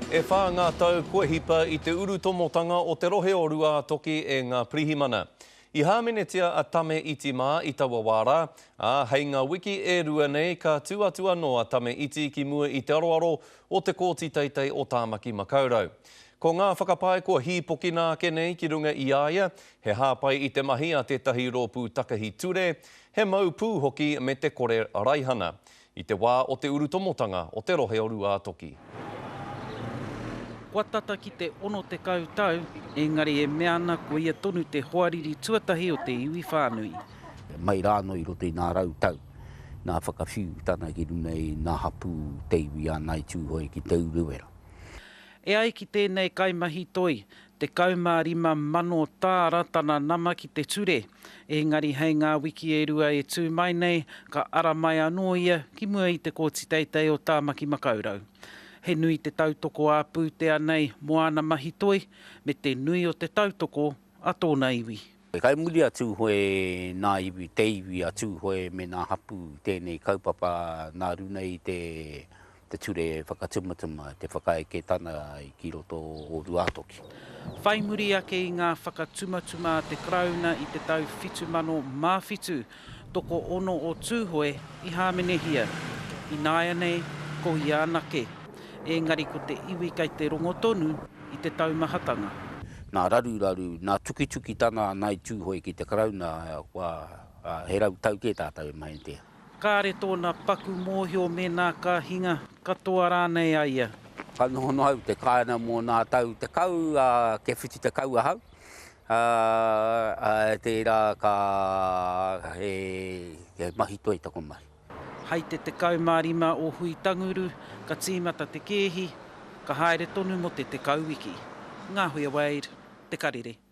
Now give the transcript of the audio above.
E whā ngā tau kua hipa i te urutomotanga o te rohe o Ruātoki e ngā pirihimana. I hāmenetia a Tame Iti mā i taua wā rā, ā, hei ngā wiki e rua nei ka tū atu anō a Tame Iti ki mua i te aroaro o te Kōti Teitei o Tāmaki Makaurau. Ko ngā whakapae kua hīpokina ake nei ki runga i a ia, he hāpai i te mahi a tētahi rōpū takahi ture, he mau pū hoki me te kore raihana. I te wā o te urutomotanga o te rohe o Ruātoki. Kua tata ki te 60 tau, engari e mea ana ko ia tonu te hoariri tuatahi o te iwi whānui. Mai rānō i roto i nā rautau, nā whakawhiutana ki runga i nā hapū te iwi a Ngāi Tūhoe ki Te Urewera. E ai ki tēnei kaimahi toi, 15,000 tāra tana nama ki te ture, engari hei ngā wiki e rua e tū mai nei, ka ara mai anō ia ki mua i te Kōti Teitei o Tāmaki Makaurau. He nui te tautoko ā-pūtea nei mō āna mahi toi, me te nui o te tautoko a tōna iwi. Kai muri a Tūhoe nā iwi, te iwi a Tūhoe me nā hapū tēnei kaupapa nā runa i te te ture whakatumatuma, te whakaeketana ki roto o Ruātoki. Whai muri ake i ngā whakatumatuma a te Karauna i te tau 7007, tokoono o Tūhoe i hāmenehia. Ināianei, ko ia anake. Ēngari ko te iwi kei te rongo tonu i te taumahatanga. Nā raruraru, nā tukitukitanga a Ngāi Tūhoe ki te Karauna, kua, he rautau kē tātou e mahi nei. Kāre tōna paku mōhio mēnā ka hinga katoa rānei a ia. Ka noho noa au te kāinga mō nā tau tekau, ā, kia 70 ahau, ā, ā, tērā ka, he, he mahi toi taku mahi. Hai te 15 o Hui-tanguru ka tīmata te kēhi, ka haere tonu mō te 10 wiki. Ngāhuia Wade, Te Karere.